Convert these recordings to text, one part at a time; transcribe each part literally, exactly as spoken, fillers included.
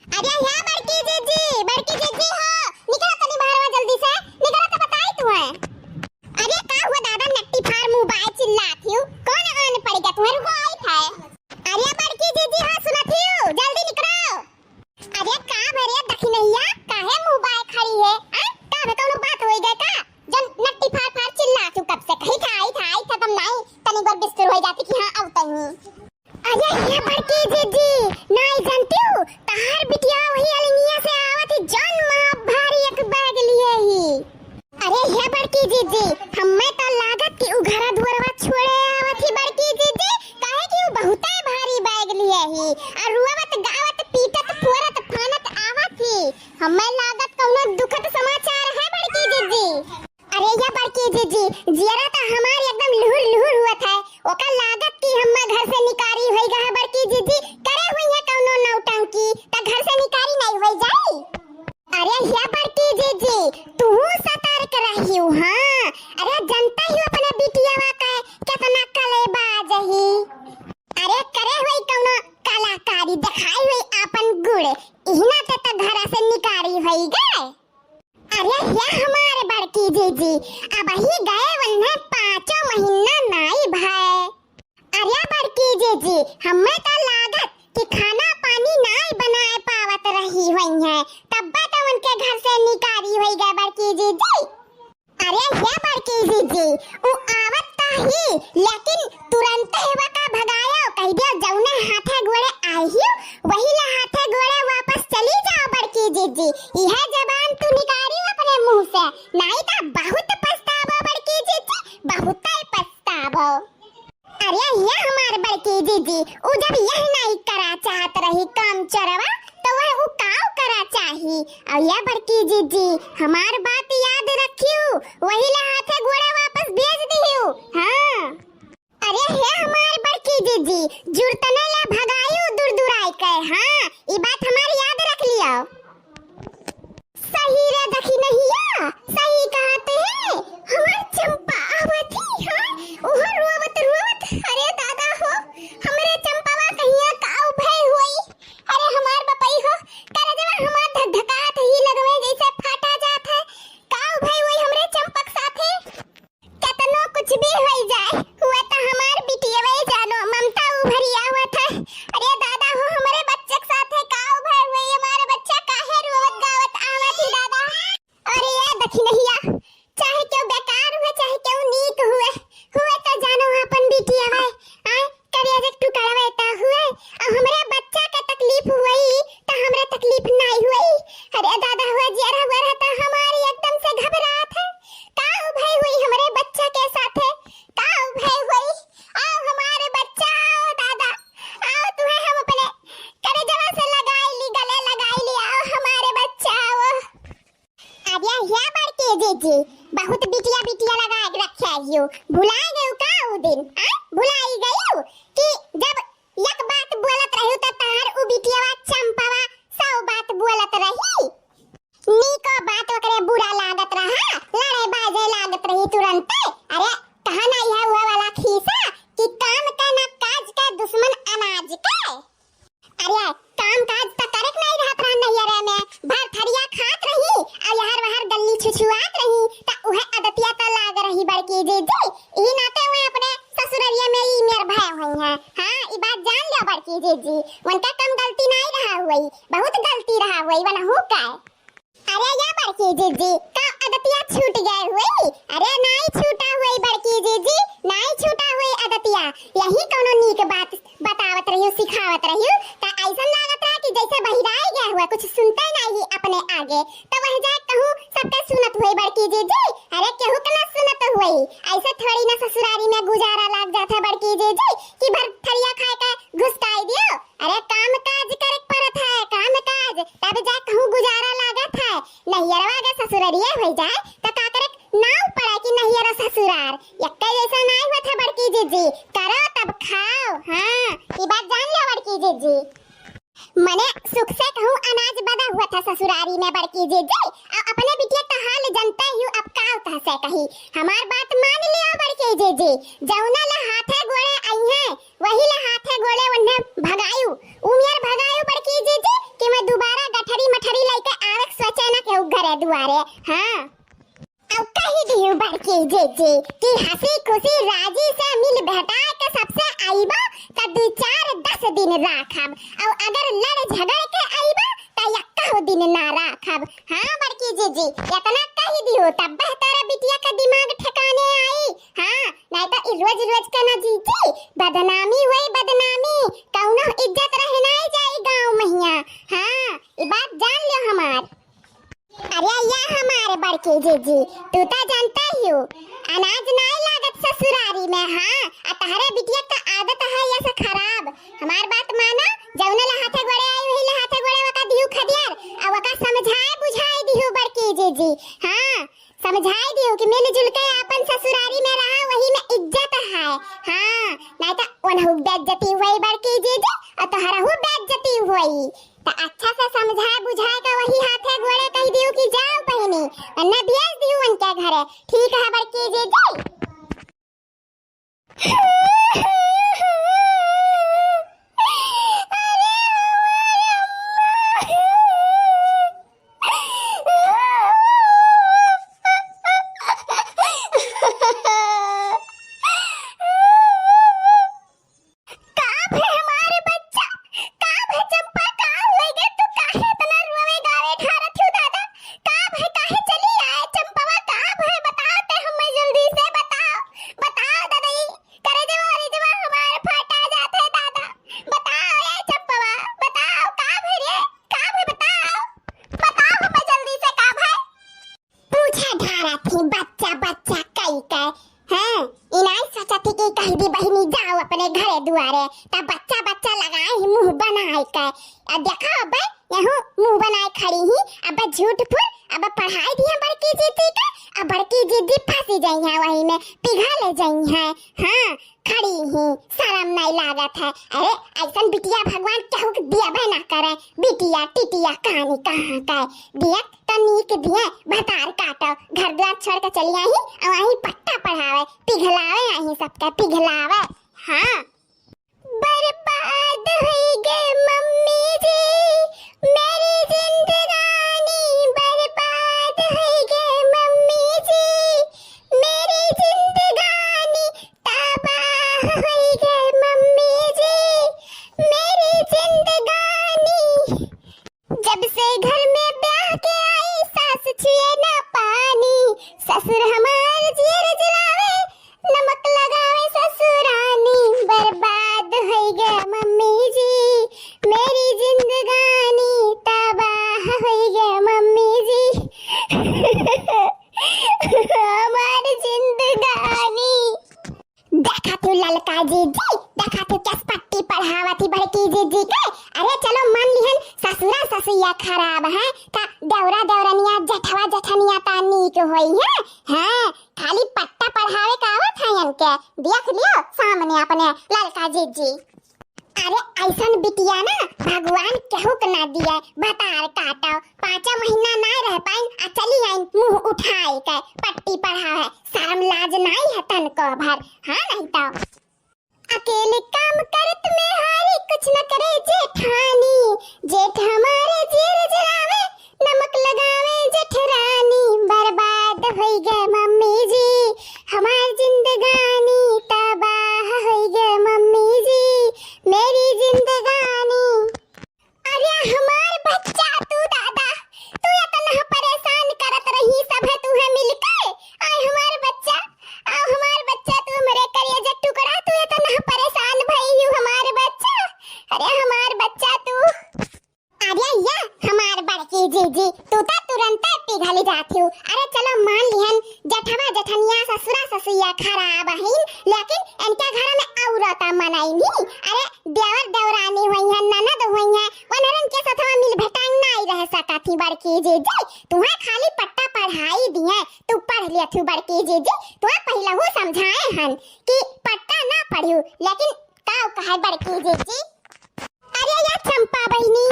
अरे हे बड़की जीजी, बड़की जीजी हो, निकला तनी बहरवा जल्दी से, निकला तो बताई तू है। अरे का हुआ दादा, नट्टी फार मुँह बाय चिल्लात हियो, कौन आन पड़ गया तुम्हें, रुको आई था। अरे बड़की जीजी हो, सुनत हियो, जल्दी निकलो। अरे का भरे दखिनहिया, काहे मुँह बाय खड़ी है? आ? का भे कौनो बात होई गए का? जन नट्टी फार फार चिल्लात हियो कब से, कही था आई था, आई था तब नाई, तनी गोर बिस्तर हो जाती कि हाँ आऊ तनी। अरे हे बड़की जीजी, नाई जानती हूँ, तहार बिटिया वही अलंगिया से आवत ही, जौन माँ भारी एक बैग लिए ही। अरे हे बड़की जीजी, हमें तो लागत कि उ घरा दुआरवा छोड़े आवत ही बड़की जीजी, काहे कि उ बहुते भारी बैग लिए ही, और रुआवत गावत पीटत फोरत फानत आवत ही। हमें लागत कौनो दुखद समाचार है बड़की जीजी। अरे या बड़की जीजी, जियरा त हमार एकदम लुहुर लुहुर हुआ था। ओका लागत कि हम्मा घर से निकारी होई गा है बड़की जीजी, करे हुई है कौनो नौटंकी, त घर से निकारी नहीं होई जाई। अरे या बड़की जीजी, तू सतर्क रहियो, हाँ। अरे जनता ही अपने बिटियावा का कितना कलेबाज ही। अरे करे हुई कौनो कलाकारी, दिखाई हुई आपन गुड़, इहना ते त घरा से निकारी होई गए। अरे हे हमार बड़की जीजी, अबही गए वन्हे पाँचों महीना नाई भए। अरे बड़की जीजी, हमें तो लागत कि खाना पानी नाई बनाए पावत रही हुई है, तब्बे तो उनके घर से निकारी हुई गए बड़की जीजी। अरे हे बड़की जीजी, उ आवत तो ही, लेकिन तुरंत ही वका भगायो, कह दियो जौने हाथे गोड़े आई हियो, वही ला हाथे गोड़े वापस चली जाओ बड़की जीजी। यह जबान तू निकाली अपने मुंह से, नहीं तो बहुत पछताबो बड़की जीजी, बहुत ही पछताबो। अरे ये हमार बड़की जीजी, उ जब यह नहीं करा चाहत रही काम चोरवा, तो वह उ काव करा चाही। और ये बड़की जीजी, हमार बात याद रखियो, वही ला हाथे गोड़े वापस भेज दियो। हाँ। अरे हे हमार बड़की जीजी, जुरतने ला भगायु दुरदुराई के। हाँ, ई बात हमार याद रख लियो। सही रे दखिनहिया, सही कहत है, हमार चंपा आवत ही, हाँ, ओहो रोवत रोवत, अरे दादा हो, हमरे चंपावा कहिया काव भय होई, अरे हमार बपई हो, करजवा हमार धक धकात ही लगवे जैसे फाटा जात है, काव भय होई हमरे चंपक साथे। केतनो कुछ भी होई जाए, हुआ त हमार बिटियवे जानो, ममता उभरी आवत है। अरे दादा हो, हमरे बच्चे के साथे का उभर हुई, हमारे बच्चा काहे रोवत गावत आवत ही दादा। अरे ये दखिनहिया, चाहे केहू बेकार हुए, चाहे केहू नीक हुए, हुए त जानो अपन बिटियवे, आए, करिया जब टुकड़वे त हुए, अब हमरे बच्चा के तकलीफ हुई, त हमरे तकलीफ नाई हुई। अरे दादा हुआ, जियरा हुआ रहता हमारी एकदम से घबरात है। का भय हुई हमरे बच्चा के साथे? का भय हुई? आओ हमारे बच्चा, आओ दादा, आओ तुहे हम अपने करेजवा से लगाई ली, गले लगाई ली, आओ हमारे बच्चा, आओ। अरे या बड़की जीजी, बहुत बिटिया बिटिया लगा के रखे हियो, भुलाई गयो का उ दिन? आ? भुलाई गयो कि जब एक बात बोलत रहियो त तहार उ बिटियावा चंपावा सौ बात बोलत रही। नीको बात ओकरे बुरा लागत रहा, लड़े बाजे लागत रही तुरंते। अरे, कहा ना यह हुआ वाला खीसा कि काम का ना काज का, दुश्मन अनाज के। अरे, काम काज त करे के नहीं रहत रहा नैहरे में, भर थरिया खात रही, और यहर वहर गल्ली छुछुआत रही, त उहे आदतिया त लाग रही बड़की जीजी। ई नाते वह अपने ससुररिया में ई मेर भय हुई है। हाँ, ई बात जान लिया बड़की जीजी, उनका कम गलती नहीं रहा हुई, बहुत गलती रहा हुई, वनहू का। अरे या बड़की जीजी, का अदतिया छूट गए हुई? अरे नाई छूटा हुई बड़की जीजी, नाई छूटा हुई अदतिया। यही कौनो नीक बात बतावत रहियो, सिखावत रहियो, त ऐसन लागत रहा कि जैसे बहिराई गए हुए, कुछ सुनते नहीं अपने आगे। त वह जाए कहूँ सबके सुनत हुई बड़की जीजी, अरे केहू के ना सुनत हुई। ऐसे थोड़ी ना ससुरारी में गुजारा लाग जात है बड़की जीजी कि भर थरिया खाए के घुसकाई दियो। अरे काम काज करे के पड़त है, काम काज, तब जा कहूँ गुजारा लागत है। नैहरवा के ससुररिये हो जाए त का करे के नाव पड़े कि नैहर ससुरार। यक्के जैसा नाई होत है बड़की जीजी, करो तब खाओ। हाँ, ई बात जान लो बड़की जीजी। मने सुख से कहूँ अनाज बदा हुआ था ससुरारी में बड़की जीजी, आ अपने बिटिया का हाल जनते ही अब का कह से कही। हमार बात मान लियो बड़की जीजी, जौना ला हाथे गोड़े आई है, वही ला हाथे गोड़े उन्हें भगायु, उमियर भगायु बड़की जीजी कि मैं दोबारा दुआरे। हाँ, अब कही दिहु बड़की जीजी कि हँसी खुशी राजी से मिल भेटाए के सबसे अइबो, त दुइ चार दस दिन राखब, अउ अगर लड़ झगड़ के अइबो, त यक्कहु दिन ना राखब। हाँ बड़की जीजी, एतना कही दिहु, तब तोरा बिटिया का दिमाग ठिकाने आई। हाँ, नाहीं त ई रोज रोज के ना जीजी, बदनामी होई बदनामी, कउनो इज्जत रह नाहीं जाई गाँव महिया। हाँ, ई बात जान ल्यो हमार। अरे या हमार बड़की जीजी, तू त जानता ही हो, अनाज नाहीं लागत ससुरारी में। हाँ, अ तहरे बिटिया का आदत है ऐसा खराब। हमार बात माना, जउने लहाथे गोड़े आई, वही लहाथे गोड़े वका दिहु खदियार, अ वका समझाए बुझाए दिहु बड़की जीजी। हाँ, समझाए दिहु कि मिलजुल के आपन ससुरारी में रहा, वही में इज्जत है। हाँ, नाहीं त ओनहु बेइज्जती होई बड़की जीजी, अ तोहरहु बेइज्जती होई। त अच्छा से समझाए बुझाए के वही हाथे गोड़े कहि दिहु कि जाओ बहिनी, वरना भेज दिहु उनके घरे। ठीक है बड़की जीजी। का भय हमारे बच्चा? का भय चंपा? का होइगे? तू काहे इतना रोवे गावे ढारत हो दादा? का भय? काहे चली आए चंपवा? का भय बताओ ते हमें जल्दी से बताओ, बताओ दादा। ई करे जवा रे जवा हमारे फाटा जात है दादा। बताओ ए चंपवा, बताओ का भय रे? का भय बताओ? बताओ हमें जल्दी से का भय? पूछे ढारत ही बच्चा बच्चा कई के। हाँ, इनाई सोचत ही कि कहि दी बहिनी जाओ अपने घरे दुआरे, त बच्चा बच्चा लगाए ही मुँह बनाए के। अब देखा अब यहू मुँह बनाए खड़ी ही, अब झूठ फूल, अब पढ़ाई दिया बड़की जीजी के, अब बड़की जीजी फँसी जइहैं वही में, पिघल जइहैं। हाँ, खड़ी ही, सरम नाहीं लागत है। अरे, अइसन बिटिया भगवान केहू के दियबे ना करे। बिटिया, टिटिया, कहानी कहाँ का है। दियत त नीक दिए, भतार काटो, घर द्वार छोड़ के चली आई, अउ वहीं पट्टा पढ़ावे, पिघलावे आई सबके, पिघलावे। हाँ। बर्बाद होइगे मम्मी जी, मेरी जिंदगानी बर्बाद होइगे मम्मी जी, मेरी जिंदगानी तबाह होइगे मम्मी जी, मेरी जिंदगानी। जब से घर में ब्याह के आई, सास छुए ना पानी, ससुर हमार जियर जलावे, नमक लगावे ससुरानी। बर्बाद होइगे मम्मी जी, मेरी जिंदगानी तबाह होइगे मम्मी जी। हमार जिंदगानी। देखा तू ललका जीजी, देखा तू कस पट्टी पढ़ावत ही बड़की जीजी के। अरे चलो मान लिहन ससुरा ससुइया खराब है, का देवरा देवरनिया जेठवा जेठनिया ता नीक होई है। हाँ, खाली पट्टा पढ़ावे का आवत है इनके। देख लियो सामने अपने ललका जीजी। अरे अइसन बिटिया ना भगवान केहू के ना दिए, भतार काटो, पाँचों महीना ना रह पाइन, आ चली आइन मुँह उठाए के पट्टी पढ़ावे। शर्म लाज नाहीं है तनको भर, हाँ नाहीं तो। अकेले काम करत में हारी कुछ न करे जेठानी, जेठ हमारे जेर जलावे, नमक लगावे जेठरानी। बर्बाद होइगे मम्मी जी, हमार जिंदगानी तबाह होइगे मम्मी जी, मेरी जिंदगानी। अरे हमार बच्चा तू दादा, तू इतना परेशान करत रही सब है तू है मिलके। आय हमार बच्चा, आ हमार बच्चा तू हमरे करेजा टुकड़ा, तू इतना परेशान भई हू हमार बच्चा। अरे हमार बच्चा तू। अरे या हमार बड़की जीजी, तू त तुरंते पिघल जात हू। अरे चलो मान लिहन, जेठवा जेठनिया ससुरा ससुइया खराब हईन, लेकिन इनके घर में औरत मनई नहीं। अरे देवर देवरानी हुई है, ननद हुई है, उन्हरन के सथवा मिल भेटाई नाई रह सकत ही बड़की जीजी। तुहे खाली पट्टा पढ़ाई दिए, तू पढ़ लियत हू बड़की जीजी। तुहे पहिलहू समझाए हन कि पट्टा ना पढ़ियो, लेकिन का कहे बड़की जीजी। अरे या चंपा बहिनी,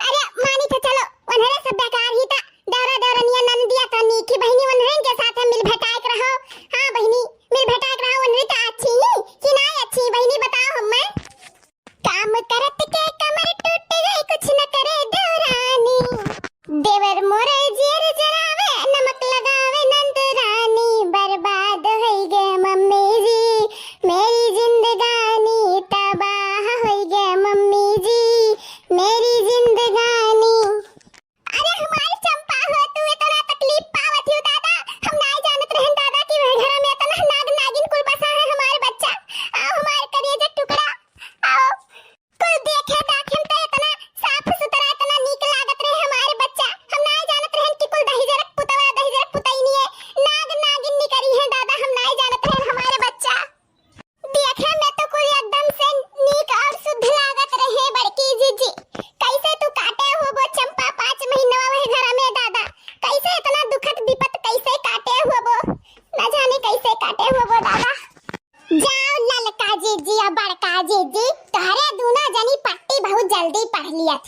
अरे मानी तो चलो, उन्हरे सब बेकार ही ता, देवरा देवरनिया ननदिया तो नीकी बहिनी, उन्हरन के साथ मिल भेटाए के रहो। हाँ बहिनी, मिल भेटाए के रहो, उन्हरे तो अच्छी ही कि नाई अच्छी बहिनी, बताओ हमें। काम करत के कमर टूट गई, कुछ न करे देवरानी। देवर मोरे जियर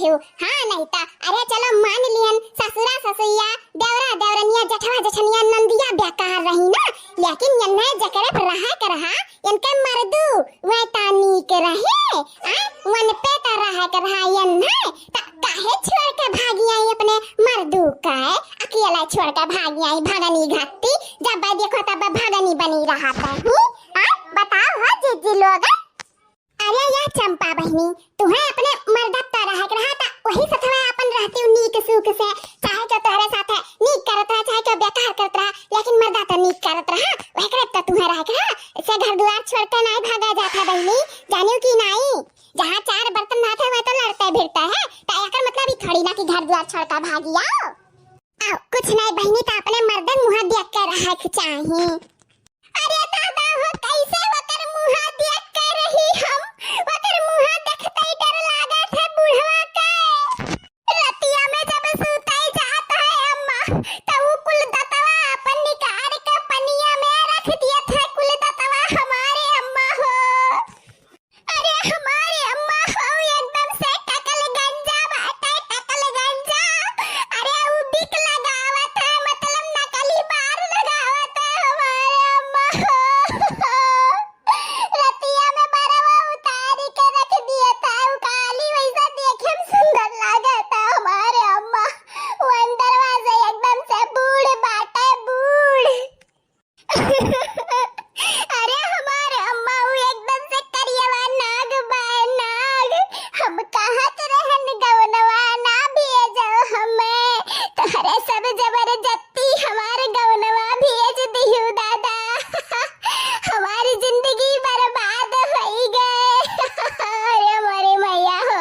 थे। हाँ, नहीं ता, अरे चलो मान लिहन, ससुरा ससुइया, देवरा देवरनिया, जेठवा जेठनिया, नंदिया बेकार रही ना, लेकिन यन्ने जकरे पर रहा के रहा, इनके मर्दू वह तानी के रहे, आ? वन पे त रहा के रहा यन्ने, त काहे छोड़ के भागी आई अपने मर्दू का, अकेला छोड़ के भागी आई भगनी घाती, जब देखो तब भगनी बनी रहा था, हम्म? आ? बताओ हो जीजी लोग। अरे या चंपा बहिनी, तुहे अपने मर्दा त रहे के रहा, त वही सथवा अपन रहती हूँ नीक सुख से, चाहे जो तोहरे साथ नीक करत रहा, चाहे जो बेकार करत रहा, लेकिन मर्दा त नीक करत रहा, वह करे त तुहे रहे के रहा, से घर दुआर छोड़ के नाई भागा जाता बहिनी, जानियो कि नाई, जहाँ चार बर्तन ना थे वह तो लड़ते भिड़ते हैं, त एकर मतलब ई थोड़ी ना कि घर दुआर छोड़ के भागी आओ। आओ, कुछ नहीं बहिनी, त अपने मर्दन मुँह देख के रहे के चाही। अरे दादा हो, कैसे ओकर मुँह देख के रही हम? ओकर मुँह देखते ही डर लागत है बुढ़वा के। रतिया में जब सूते जात है अम्मा, त उ कुल दतवा अपन निकाल के पनिया में रख दियत है कुल दतवा हमारे अम्मा हो। अरे हमारे अम्मा हो एकदम से टकल गंजा बाटे, टकल गंजा। अरे उ बिक लगावत है, मतलब नकली बार लगावत है हमारे अम्मा हो। रतिया में बरवा उतारी के रख दिया था, उ काली वैसा देखे में सुंदर लागत है हमारे अम्मा। उ अंदरवा से एकदम से बूढ़ बाटे, बूढ़। अरे हमारे अम्मा, उ एकदम से करियवा नाग बा, नाग। हम कहत रहन गवनवा ना भेजो हमें, तोहरे सब जबरदस्ती हमार गवनवा भेज दिहु दादा। हमारी जिंदगी बर्बाद होई गए। अरे हमारे मैया हो।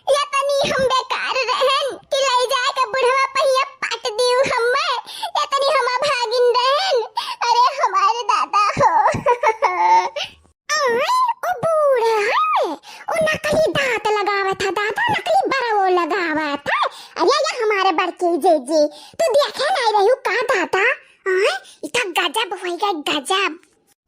या तनी हम बेकार रहन कि लई जाए के बुढ़वा पहिया पाट दिउ हम्मे। या तनी हम अभागिन रहन। अरे हमारे दादा हो। आय, ओ बूढ़ा है, ओ नकली दांत लगावत है दादा, नकली बरवो लगावत है। अरे या हमारे बड़की जीजी, तू देखे नहीं रही का दादा? आय, इतना गजब होई गए, गजब।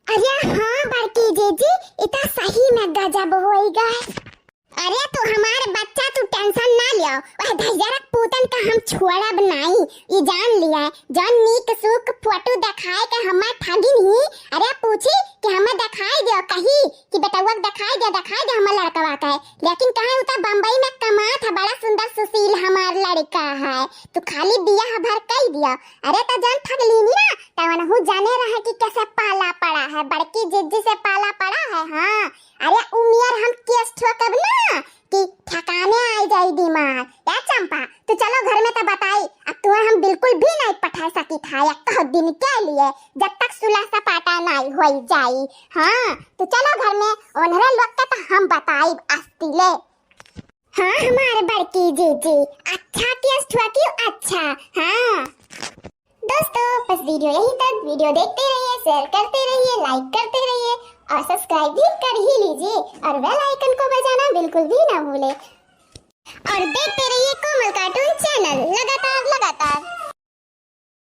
अरे हाँ बड़की जीजी, इता सही में गजब होई गए। अरे तू हमार बच्चा, तू tension ना लियो, वह धैर्य पूतन का हम छोड़ब नाई, ई जान लिया। जौन नीक सूक फोटो देखाए के हमार ठगिन ही, अरे पूछी कि हमें देखाई दियो, कही कि बेटउआ के देखाई दियो, देखाई दियो हमार लड़कवा के, लेकिन कहे उता बम्बई में कमात है, बड़ा सुंदर सुशील हमार लड़का है, तू खाली बियाह भर कई दियो। अरे त जौन ठगलिनी ना, तवन हूँ जाने रहे कि कैसे पाला पड़ा है, बड़की जिज्जी से पाला पड़ा है। हाँ, अरे उमियर हम केस ठोकब ना कि ठिकाने आई जाई दिमाग। या चंपा, तू चलो घर में त बताई, अब तुम्हें हम बिल्कुल भी नहीं पठा सकी था या कह दिन के लिए, जब तक सुलह सपाटा नहीं होई जाई। हाँ, तू चलो घर में, ओनरे लोग के त हम बताई अस्तिले। हाँ, हमारे बड़की जीजी, अच्छा केस ठोकी, अच्छा। हाँ दोस्तों, बस video यहीं तक। Video देखते रहिए, share करते रहिए, like करते रहिए और subscribe भी कर ही लीजिए और bell icon को बजाना बिल्कुल भी ना भूलें। और देखते रहिए कोमल cartoon channel लगातार, लगातार।